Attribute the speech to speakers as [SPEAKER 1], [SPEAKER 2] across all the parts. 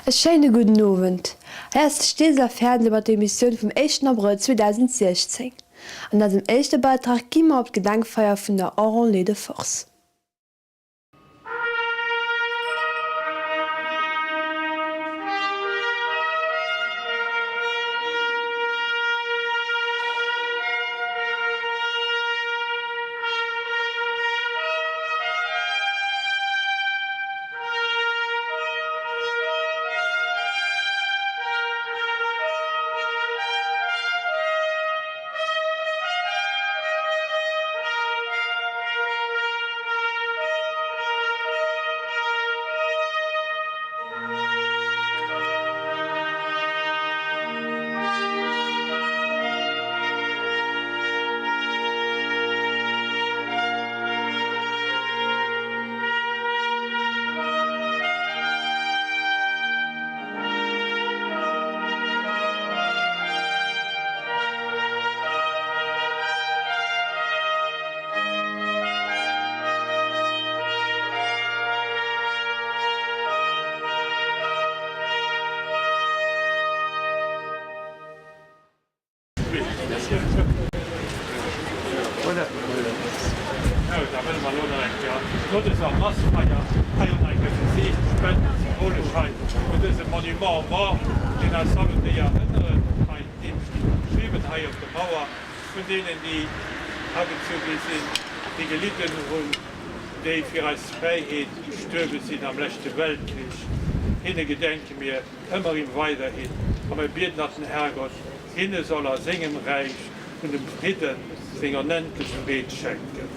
[SPEAKER 1] E schéine gudden Owend. Hei ass de Steeseler Fändel mat der Emissioun vum éischten Abrëll 2016. An eisem éischte Beitrag gi mer op d'Gedenkfeier vun der Enrôlés de Force.
[SPEAKER 2] Da wëlle mer elo nach eng Kéier no dëser Massfeier hei och nach eng Kéier fir d'Spenden symbolesch hei un dësem Monument aux morts, deen eis soll un déi erënneren, hei deem steet geschriwwen hei op der Mauer, vun deenen déi agezu gi sinn, déi gelidden hunn, déi fir eis Fräiheet gestuerwe sinn am leschte Weltkrich. Hinne gedenke mir ëmmer erëm weiderhin a mir bieden, datt den Herrgott Hinne soll a sengem Räich vun dem Fridden seng onendlech Freed schenken.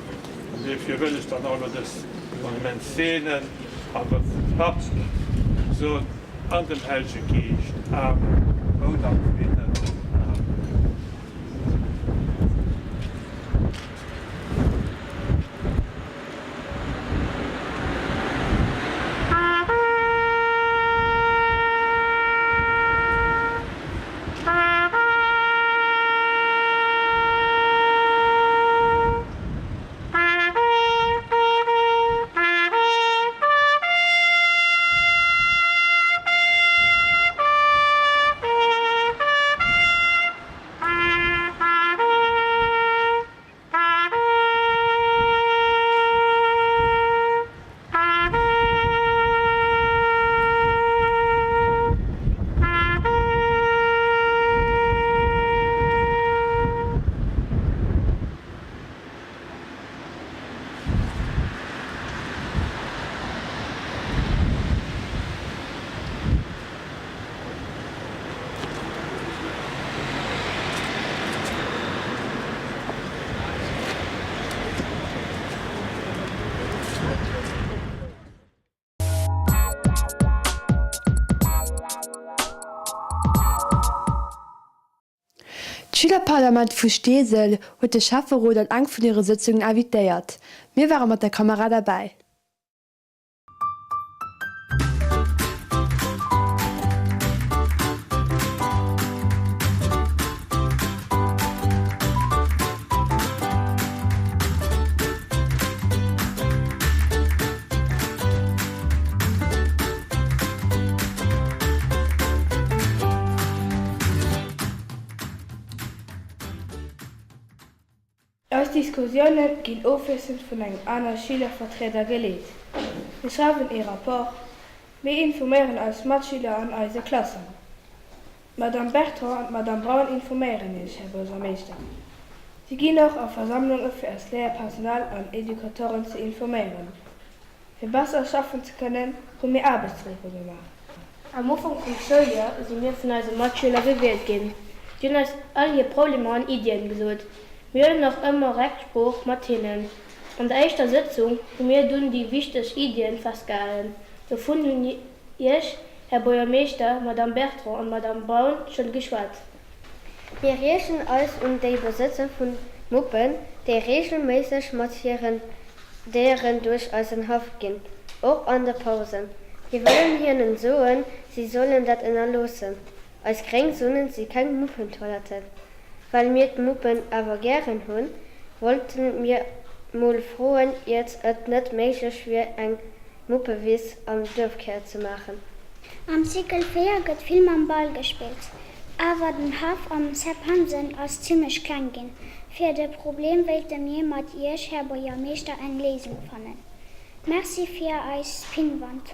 [SPEAKER 2] An duerfir wëll ech dann och elo dës Monument seenen am Numm vum Papp, dem Sohn an dem Hellege Geescht. Amen. Rout am Fridden. Amen.
[SPEAKER 1] D'Schülerparlament vu Steesel huet de Schäfferot an eng vun hire Sëtzungen invitéiert. Mir ware mat der Kamera derbäi.
[SPEAKER 3] Eis Diskussioune ginn ofwiesselnd vun engem anere Schülervertrieder geleet. Mir schreiwen ee Rapport. Mir informéieren eis Matschüler an eise Klassen. D'Madame Bertrand an d'Madame Braun informéieren Iech, Här Buergermeeschter. Si ginn och a Versammlunge fir eist Léierpersonal an Educatoren ze informéieren. Fir besser schaffen ze kënnen, hu mir Aarbechtsgruppe gemaach.
[SPEAKER 4] Am Ufank vum Schouljoer si mir vun eise Matschüler gewielt ginn. Si hunn eis all hir Problemer an Iddien gesot. Mir huelen och ëmmer Recksprooch mat hinnen. An der éischter Sëtzung hu mir dunn déi wichteg Iddien festgehalen. Dovun hunn Iech, Här Buergermeeschter, Madame Bertrand an Madame Braun, schonn geschwat.
[SPEAKER 5] Mir riechten eis un déi Besëtzer vun. Muppen, déi reegelméisseg mat hiren Déieren duerch eisen Haff ginn, och an de Pausen. Mir wëllen hinnen soen, si sollen dat ënnerloossen. Eis gréng Zonen si keng Muppentoiletten. Well mir d'Muppen awer gären hunn, wollte mir mol froen, iert et net méiglech wier eng Muppewiss am Duerfkär ze maachen.
[SPEAKER 6] Am Cycle 4 gëtt vill mam Ball gespillt, awer den Haff am Sepp Hansen ass zimmlech kleng ginn. Fir de Problem wéilte mir mat Iech, Här Buergermeeschter, eng Léisung fannen. Merci fir eis Pinnwand.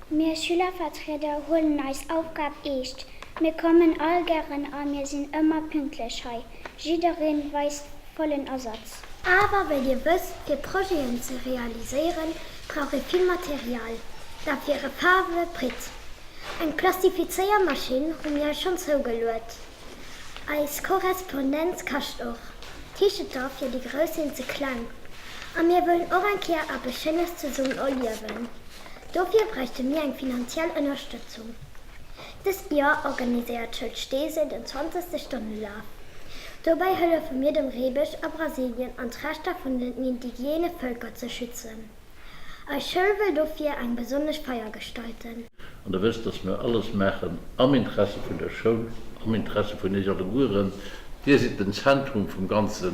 [SPEAKER 6] Mir Schülervertrieder huelen eis Aufgab eescht. Mir kommen all gären a mir sinn ëmmer pünktlech hei. Jiddereen weist vollen Asaz.
[SPEAKER 7] Awer wéi dir wësst, fir Projeten ze realiséieren, brauch ee vill Material. Dat wiere Faarwe, Pritt. Eng Plastifizéiermaschinn hu mir eis schonn zougeluet. Eis Korrespondenz kascht och. D'Ticheter fir déi Grouss sinn ze kleng. A mir wëllen och eng Kéier eppes Schéines zesummen erliewen. Dofir bräichte mir eng finanziell Ënnerstëtzung. Dëst Joer organiséiert d'Schoul Steesel den 20. Stonnelaf. Dobäi hëllefe mir dem Reebësch a Brasilien an d'Rechter vun den indigene Vëlker ze schützen. Eis Schoul wëll dofir eng besonnesch Feier gestalten.
[SPEAKER 8] An Der wësst, dass mir alles maachen am Interesse vun der Schoul, am Interesse vun Iech allegueren. Dir sidd den Zentrum vum ganze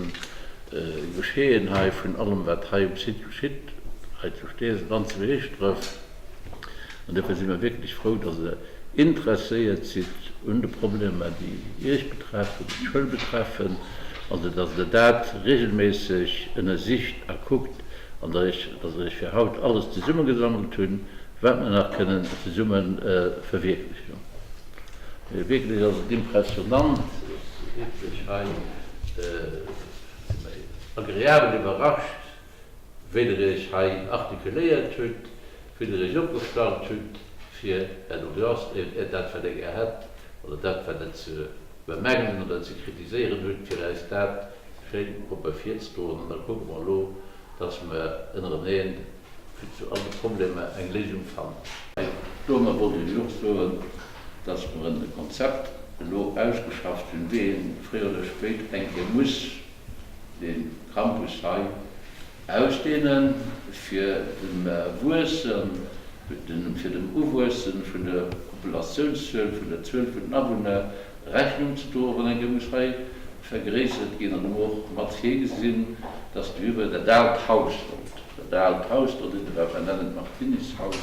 [SPEAKER 8] Geschehen hei, vun allem, wat hei um Site geschitt, hei zu Steesel an zu Heeschdref. An dofir si mir wierklech frou, dass Der interesséiert sidd un de Problemer, déi Iech betreffen, déi d'Schoul betreffen, also dass Der dat regelméisseg ënnersicht a kuckt an dass Der Iech fir haut alles zesummegesammelt hunn, wat mir nach kënnen zesumme verwierklechen. Mee wierklech ass et impressionant, et ass wierklech hei, si mir agreabel iwwerrascht, wéi Der Iech hei artikuléiert hutt, wéi Der Iech opgestallt hutt, fir Är Doléance, dat wat Der gär hätt oder dat wat Der ze bemängelen oder ze kritiséieren hutt, fir eis dat schéin propper virzedroen. An da kucke mer elo, dass mer ënnereneen fir zu all de Problemer eng Léisung fannen. Domat wollt ech och soen, dass mer e Konzept elo ausgeschafft hunn, wéi een fréi oder spéit eng Kéier muss dee Campus hei ausdehnen, fir dem Wuessen, fir dem Uwuesse vun der Populatiounszuel, vun der Zuel vun den Awunner Rechnung ze droen, wann eng Kéier muss hei vergréissert ginn. An hu mer och mat virgesinn, dass driwwer dat aalt Haus sollt, dat aalt Haus do, wat mer nennen d'Martinishaus,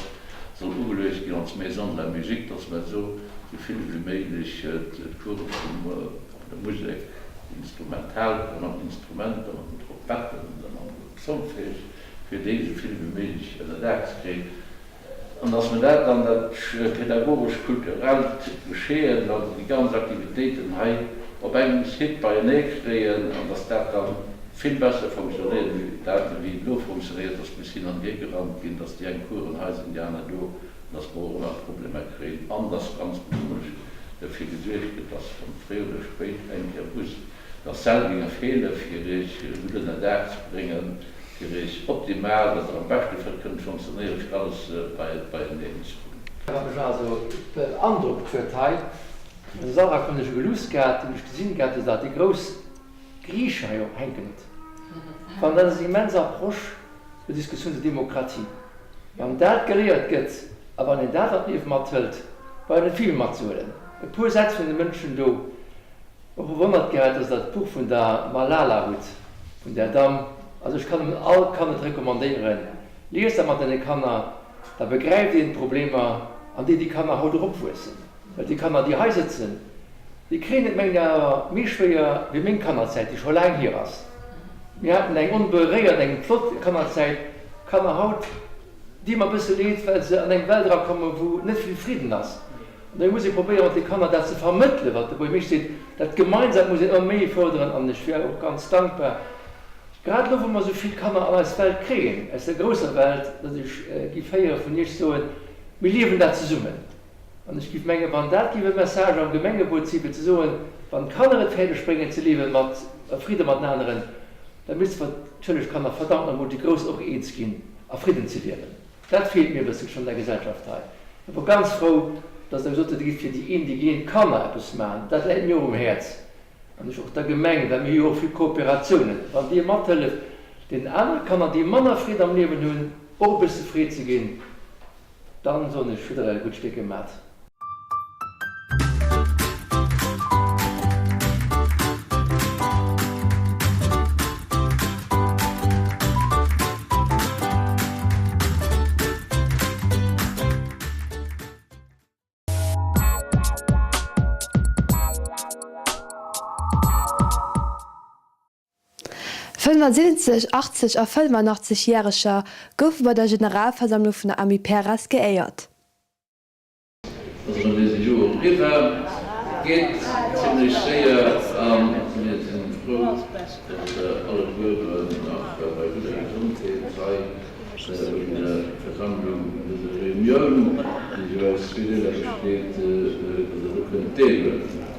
[SPEAKER 8] soll ugeluecht ginn als Maison de la musique, dass mer esou vill wéi méiglech d'Course vum der Musek instrumental, mat Instrumenter, mat den Trompetten oder mam Solfège, fir déi esou vill wéi méiglech ënner Daach ze kréien, an dass mer dat dann, dat pädagogesch-kulturellt Geschehen, also déi ganz Aktivitéiten hei op engem Site beienee kréien, an dass dat da vill besser fonctionnéiert wéi dat, wéi et elo fonctionnéiert, dass muss hin an hier gerannt ginn, dass déi eng Coursen hei sinn, déi aner do. dass mer och ëmmer Problemer kréien an dass ganz besonnesch derfir gesuergt gëtt, dass wann fréi oder spéit eng Kéier muss, dass Säll géinge feele fir Iech gutt ënner Daach ze bréngen, fir Iech optimal, dass Der am beschte Fall kënnt fonctionnéieren, fir alles beieneen ze hunn.
[SPEAKER 9] Wat mech also beandrockt huet hei, an de Sall hunn ech e geluusst gehat, hunn ech gesinn gehat, dass Der déi grouss Griiche hei ophänken hutt. Wann dat ass eng immens Approche zur Diskussioun zur Demokratie. Wann dat geléiert gëtt a wann een dat an d'Liewe mathëlt, brauch een net vill matzehuelen. E puer Sätz vun de Mënschen do. Och bewonnert gehat, dass Der d'Buch vun der Malala hutt, vun där Damm. Also ech kann nëmmen all Kand et recommandéieren, Liest dat mat deene Kanner, da begräift een d'Problemer, an déi déi Kanner haut eropwuessen. Well déi Kanner, déi hei sëtzen, déi kréien et, mengen ech, awer méi schwéier wéi meng Kannerzäit, déi scho laang hier ass. Mir haten eng onberéiert, eng flott Kannerzäit. Kanner haut di mer e bësse leed, well se an eng Welt erakommen, wou net vill Fridden ass. An dofir muss ee probéieren, mat de Kanner dat ze vermëttelen, wat de Buergermeeschter seet, dat Gemeinsamt muss een ëmmer méi fërderen. An ech wär och ganz dankbar, grad elo, wou mer esou vill Kanner an eis Welt kréien, aus der grousser Welt, datt ech giff héiere vun Iech soen, Mir liewen dat zesummen. An ech giff mengen, wann dat giff e Message am Gemengerot si fir ze soen, wann d'Kanner et fäerdeg bréngen ze liewen mat a Fridde mat den aneren, da misste natierlech d'Kanner verdammt nach emol déi Grouss och eens ginn a Fridden ze liewen. Dat feelt mir e bësselchen an der Gesellschaft hei. Ech wor ganz frou, datt Der gesot hutt, Der giff fir déi indigeen Kanner eppes maachen. Dat läit mir och um Häerz. An ech och der Gemeng, well mir hu jo och vill Kooperatiounen, wann Dir mathëlleft, deenen anere Kanner, déi manner Freed am Liewen hunn, och e bësse Freed ze ginn, dann soen ech, hutt Der e gutt Stéck gemat.
[SPEAKER 1] 75, 80 a 85 Järeger goufe bei der Generalversammlung vun der Amiperas geéiert.
[SPEAKER 8] Ass erëm nees e Joer eriwwer, geet zimlech séier a mir si frou, dass der allegueren nach bei gudder Gesondheet hei un der Versammlung, un dëser Reunioun, déi jo aus zwee Deeler besteet, dass der do kënnt deelhuelen.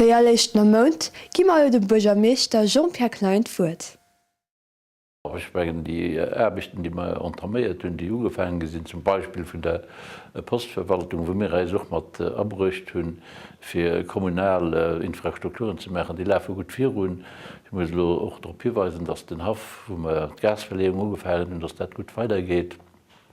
[SPEAKER 1] Wéi all éischten am Mount gi mer elo dem Buergermeeschter Jean-Pierre Klein d'Wuert.
[SPEAKER 8] Ech mengen, déi Aarbechten, déi mer entaméiert hunn, déi ugefaange sinn, zum Beispill vun der Postverwaltung, wou mir eis och mat abruecht hunn, fir kommunal Infrastrukturen ze maachen, déi lafe gutt virun. Ech muss elo och drop hiweisen, dass den Haff, wou mer d'Gasverleeung ugefaangen hunn, dass dat gutt weidergeet.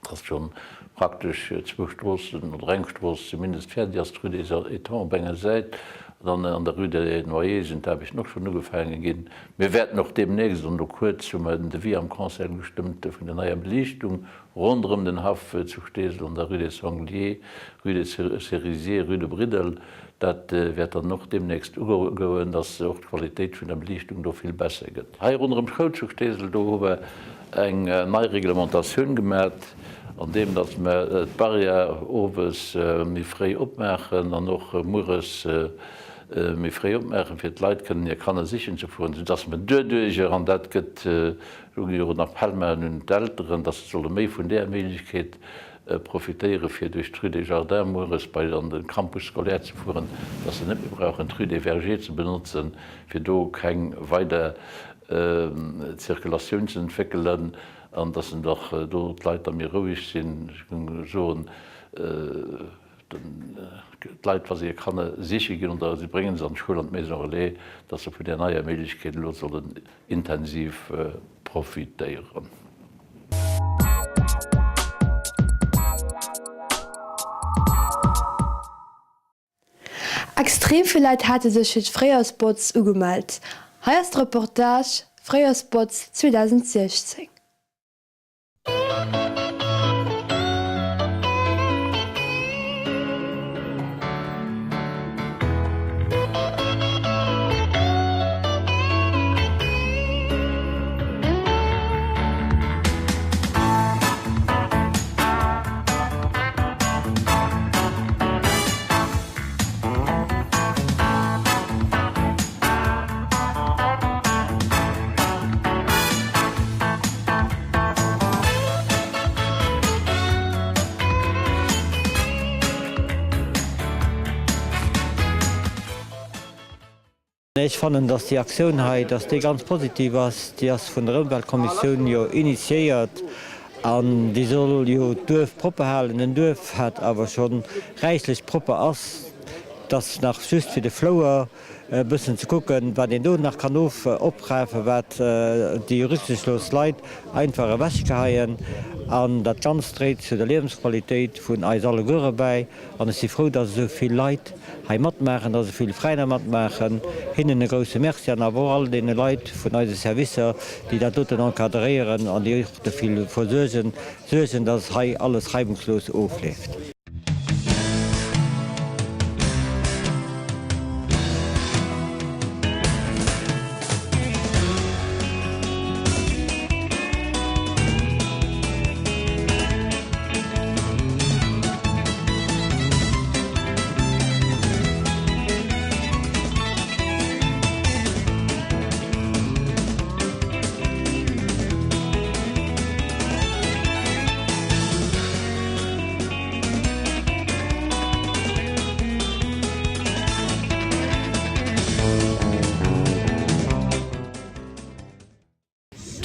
[SPEAKER 8] dass schonn praktesch zwou Stroossen oder eng Strooss zumindest fäerdeg ass, d'Rue des Étangs op enger Säit an dann an der Rue des Noyers sinn d'Aarbechten och schonn ugefaange ginn. Mir wäerten och deemnächst, an elo kuerz hu mer den Devis am Conseil gestëmmt vun der neier Beliichtung ronderëm den Haff zu Steesel an der Rue des Sangliers, Rue des Cerisiers, Rue de Briddel, Dat wäert dann och deemnächst ugoen, dass och d'Qualitéit vun der Beliichtung do vill besser gëtt. Hei ronderëm d'Schoul zu Steesel, do hu mer eng nei Reglementatioun gemat, andeem dass mer d'Barrière owes méi fréi opmaachen an och mueres méi fréi opmaachen, fir d'Leit kënnen hir Kanner sichen ze fueren, soudass mer duerduercher, an dat gëtt, elo gi och en Appell maachen un d'Elteren, dass se solle méi vun där Méiglechkeet profitéiere fir duerch d'Rue des Jardins mueres bei an de Campus scolaire ze fueren, dass se net méi brauchen d'Rue des Vergers ze benotzen, fir do keng weider Zirkulatioun ze entwéckelen an dass en dach do d'Leit da méi roueg sinn. Ech géing soen, d'Leit, wa se hir Kanner siche ginn oder si brénge se an d'Schoul, an d'Maison relais, dass se vun där neier Méiglechkeet elo sollen intensiv profitéieren.
[SPEAKER 1] Extrem vill Leit hate sech fir d'Fréijorsbotz ugemellt. Hei ass de Reportage Fréijorsbotz 2016.
[SPEAKER 10] Ech fannen, dass déi Aktioun hei, dass déi ganz positiv ass. Déi ass vun der Ëmweltkommissioun jo initiéiert an déi soll jo d'Duerf propper halen. En Duerf, hat awer scho räichlech propper ass, dass nach just fir de Flouer e bëssen ze kucken, wat een do nach kann of oprafen, wat déi rücksichtslos Leit einfach ewechgeheien. An dat Ganzt dréit zu der Liewensqualitéit vun eis alleguere bäi. An ech si frou, dass esou vill Leit hei matmaachen, dass esou vill Veräiner matmaachen. Hinnen e grouse Merci an awer och all deene Leit vun eise Servicer, déi dat doten encadréieren an déi och dofir suergen, suergen, dass hei alles reibungslos ofleeft.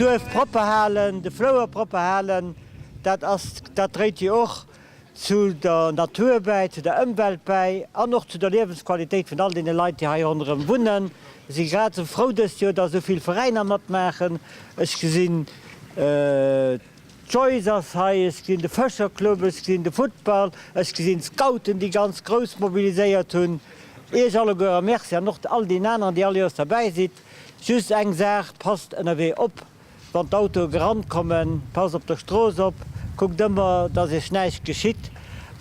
[SPEAKER 10] D'Duerf propper halen, de Flouer propper halen, dat ass, dat dréit jo och zu der Natur bäi, zu der Ëmwelt bäi an och zu der Liewensqualitéit vun all deene Leit, déi hei ronderëm wunnen. Ech si grad esou frou dëst Joer, dass esou vill Veräiner matmaachen. Ech gesinn, d'Joyce ass hei, ech gesinn de Fëscherclub, ech gesinn de Futtball, ech gesinn d'Scouten, déi ganz grouss mobiliséiert hunn. Iech alleguerer Merci an och all deenen aneren, déi all Joers derbäi sidd. Just eng Saach, passt ënnerwee op, wann d'Autoe gerannt kommen, passt op der Strooss op, kuckt ëmmer, dass iech näischt geschitt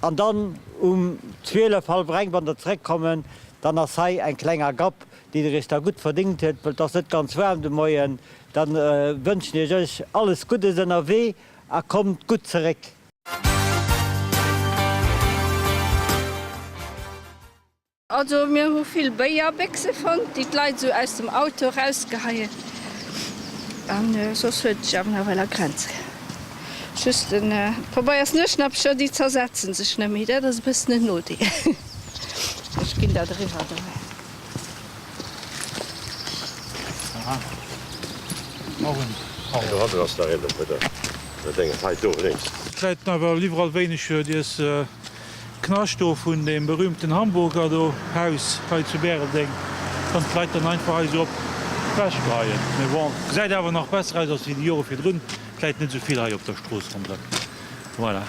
[SPEAKER 10] an dann um 12, hallwer eng, wann der zeréck kommen, dann ass hei eng kleng Agapp, déi der iech da gutt verdéngt huet, well et ass net ganz waarm de Moien. Dann wënschen ech iech alles Guddes ënnerwee a kommt gutt zeréck.
[SPEAKER 11] Also mir hu vill Béierbéchse fonnt, déi d'Leit esou aus dem Auto erausgeheien. An soss huet sech awer nawell a Grenzen. Just den Pabeiersnueschnappcher, déi zersetzen sech net méi, dat ass e bëssen en Nodeel. Ech ginn dat eriwwer do.
[SPEAKER 2] Et läit nawell iwwerall wéineg Iess. Knascht do vun deem berühmten Hamburger do Haus hei zu Bäreldeng kann d'Leit dann einfach hei sou op d'Wäsch geheien. Mee bon, gesäit awer nach besser aus als wéi déi Jore virdrun. Et läit net sou vill hei op der Strooss ronderëm. Voilà.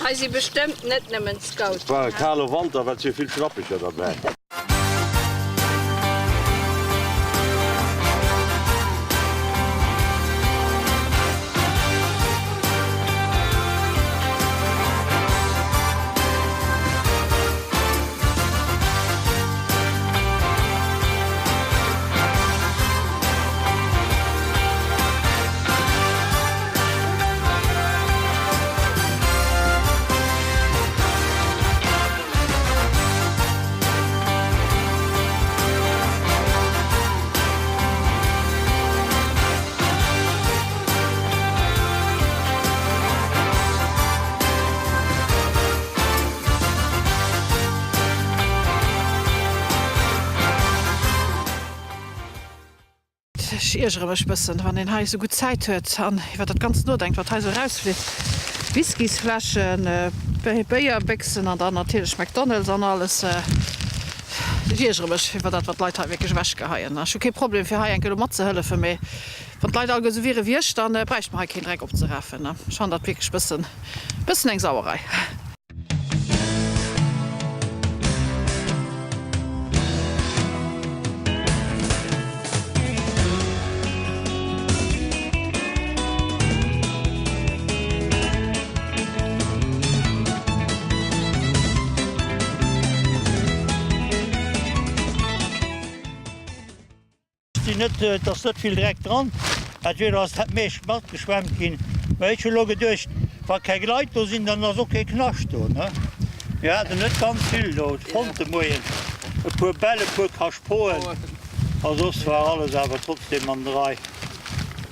[SPEAKER 11] Hei si bestëmmt net nëmmen d'Scouten.
[SPEAKER 12] Et war e kale Wanter, well et si vill Schlappecher derbäi.
[SPEAKER 13] Ech iergere mech bëssen, wann een hei esou gutt Zäit huet an iwwer dat Ganzt nodenkt, wat hei esou erausflitt. Whiskysfläschen, Béierbéchsen an dann natierlech McDonald's an alles. Ech iergere mech iwwer dat, wat d'Leit hei wierklech ewechgeheien. Ech hu kee Problem, fir hei eng Kéier elo matzehëllefen, mee wann d'Leit alleguer esou wiere wéi ech, da bräichte mer hei keen Dreck opzerafen. Ech fannen dat wierklech bëssen, bëssen eng Sauerei.
[SPEAKER 14] Sinn net, et ass net vill Dreck dran, entweder ass dat meescht matgeschwemmt ginn, mä ech hu lo geduecht, wa keng Leit do sinn, dann ass och kee Knascht do, ne? Mir haten net ganz vill do fonnt de Moien, e puer Bäll, e puer Kaschtpoen a soss war alles awer trotzdem an der Rei.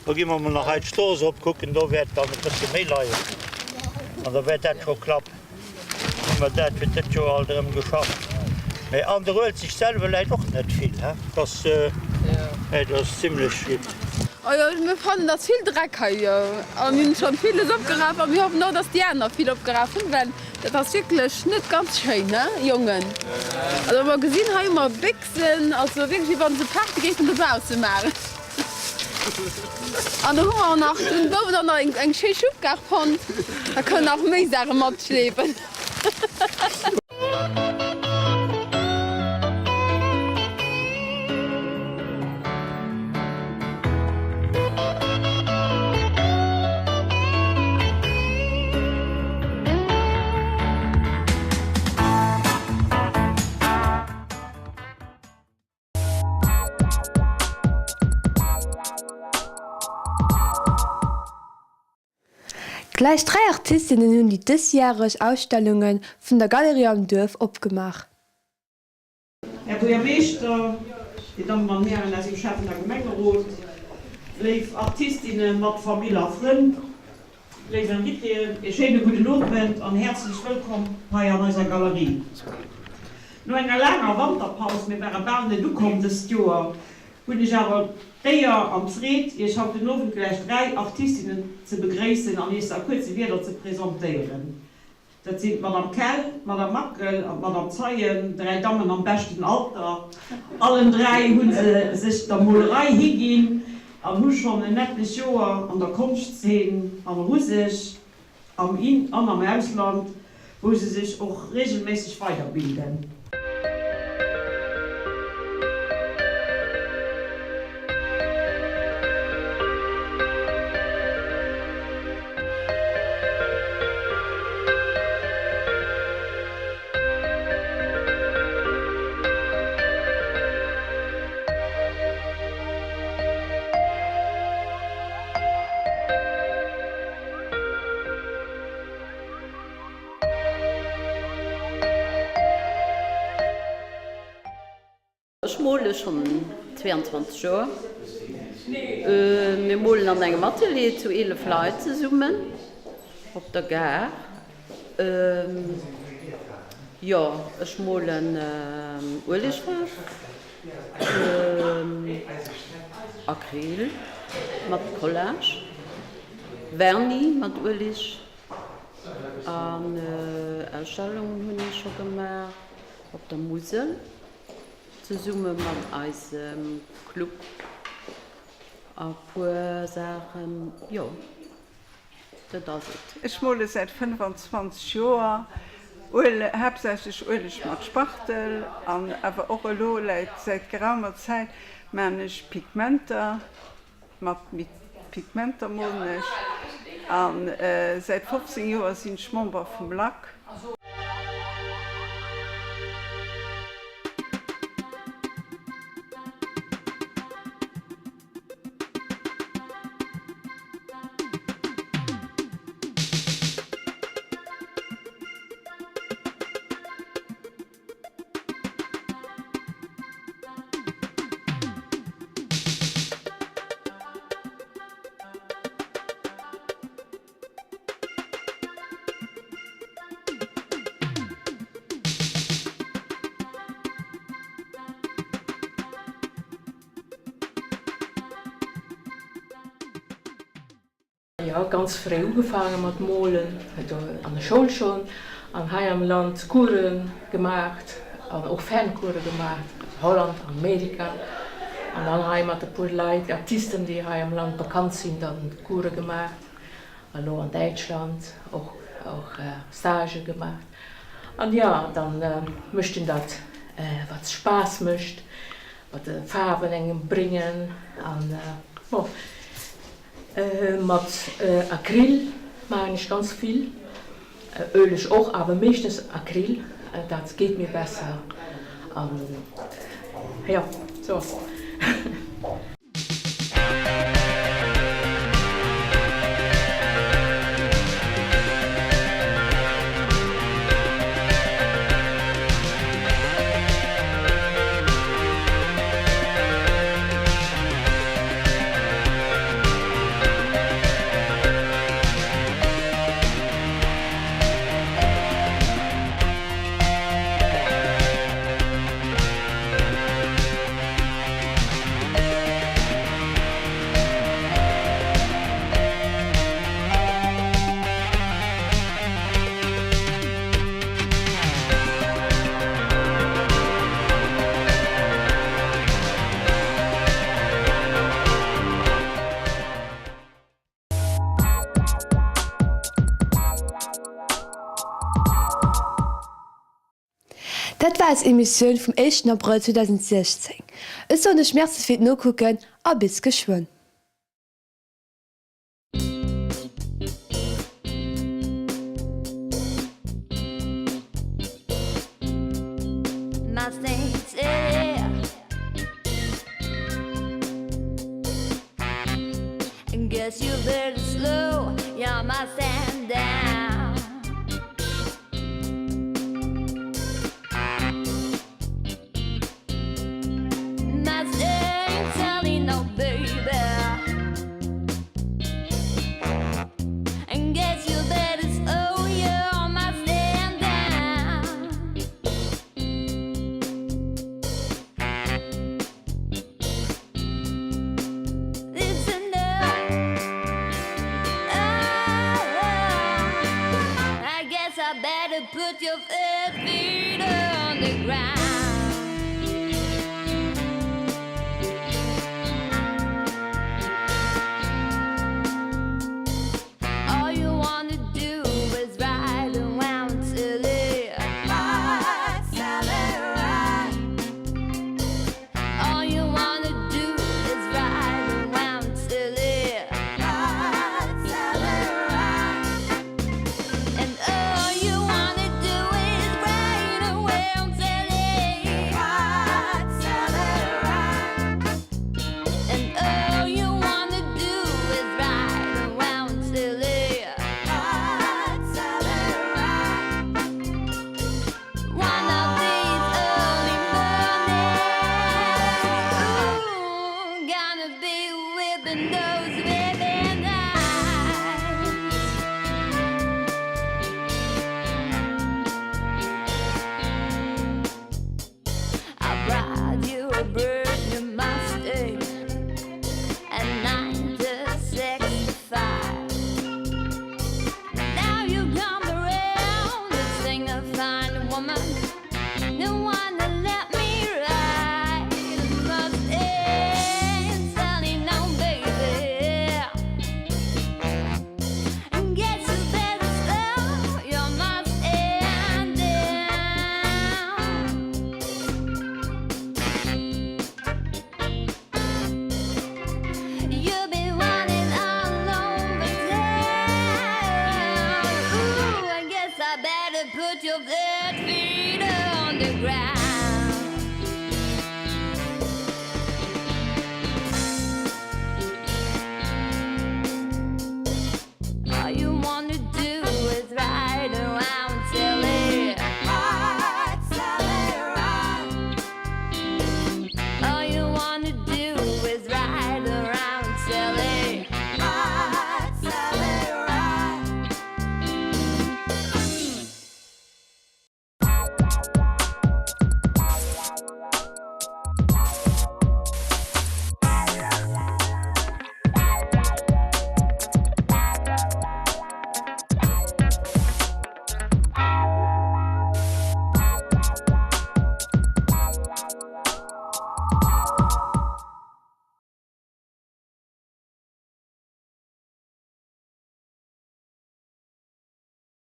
[SPEAKER 14] Lo gi mer mol nach hei d'Strooss op kucken, do wäert dann e bësse méi leien an da wäert dat scho klappen. hu mer dat fir dëst Joer alt erëm geschafft. Mä an der Uelzecht selwer läit och net vill, he? Dat ass, dat ass zimlech gutt.
[SPEAKER 15] Oh jo, mir fannen dass vill Dreck hei a mir hunn schon villes opgeraf a mir hoffen och dass déi aner vill opgeraf hunn, well dat ass wierklech net ganz schéin, ne Jongen? Also mer gesinn hei hu mer Béchsen, also wierklech wéi wann se Party géifen dobausse maachen. An do hu mer och nach, hunn d'Bouwen och nach eng schéi Schubkar fonnt, da kënnen nach méi Saache matschleefen.
[SPEAKER 1] Gläich 3 Artistinnen hunn déi dësjäreg Ausstellunge vun der Galerie am Duerf opgemaach.
[SPEAKER 16] Här Buergermeeschter, Dir Dammen an Hären aus dem Schäffen a Gemengerot, léif Artistinne mat Famill a Frënn, léif Invitéen, ee schéine gudden Owend an häerzlech wëllkomm hei an eiser Galerie. No enger laanger Wanterpaus, mir ware bal net ukomm dëst Joer, hunn ech awer d'Éier an d'Freed, Iech haut den Owend gläich 3 Artistinnen ze begréissen an Iech se a kuerze Wierder ze presentéieren. Dat sinn d'Madame Kell, d'Madame Mackel an d'Madame Zeien, 3 Dammen am beschten Alter. Allen 3 hu se sech der Molerei higinn an hu schonn en etlech Joer an der Konschtzeen an Ruseg am In an am Ausland, wou se sech och regelméisseg weiderbilden.
[SPEAKER 17] Ech mole schonn 22 Joer. Mir molen an engem Atelier zu 11 Leit zesummen op der Gare. Jo, ech molen Uelegfaarf. Acryl mat Collage, Vernis mat Ueleg an Ausstellungen hunn ech scho gemaach op der Musel zesumme mat eisem Club a puer Saachen, jo. Dat ass et.
[SPEAKER 18] Ech mole säit 25 Joer, Uele, haaptsächlech Ueleg mat Spachtel an awer och elo läit säit geraumer Zäit maan ech Pigmenter, mat Pigmenter molen ech an säit 15 Joer sinn ech Member vum LAC.
[SPEAKER 19] Jo, ganz fréi ugefaange mat molen, an der Schoul schonn, an hei am Land Course gemaacht an och Ferncourse gemaacht, Holland, Amerika, an dann hei mat e puer Leit, Artisten, déi hei am Land bekannt sinn, dann Course gemaacht, an elo an Däitschland och Stagë gemaacht. An jo, dann mécht een dat, wat Spaass mécht, wat de Faarwen engem bréngen an bon mat Acryl maachen ech ganz vill, Öleg och, awer meeschtens Acryl, dat geet mir besser an jo sou.
[SPEAKER 1] Dat war eis Emissioun vum éischten Abrëll 2016. Ech soen iech Merci fir d'Nokucken a bis geschwënn.
[SPEAKER 20] Guess you better slow your Mustang down. Mustang Sally, no baby. And guess you better slow your Mustang down. Listen up. Oh, I guess I better put your feet on the ground. All you wanna do is ride around silly. Ride, Sally, ride. All you wanna do is ride around silly. Ride, Sally, ride. And all you wanna do is ride around silly. Ride, Sally, ride. And all you wanna do is ride around silly. Ride, Sally, ride. One of these early mornings, ooh, gonna be whipping those ribbon eyes. I brought you a brand new Mustang at 1965. Now you come around to sing a fine woman. No one to let me ride. Mustang Sally, now baby. And guess you better slow your Mustang down. You've been running all over town. Ooh, I guess I better put your.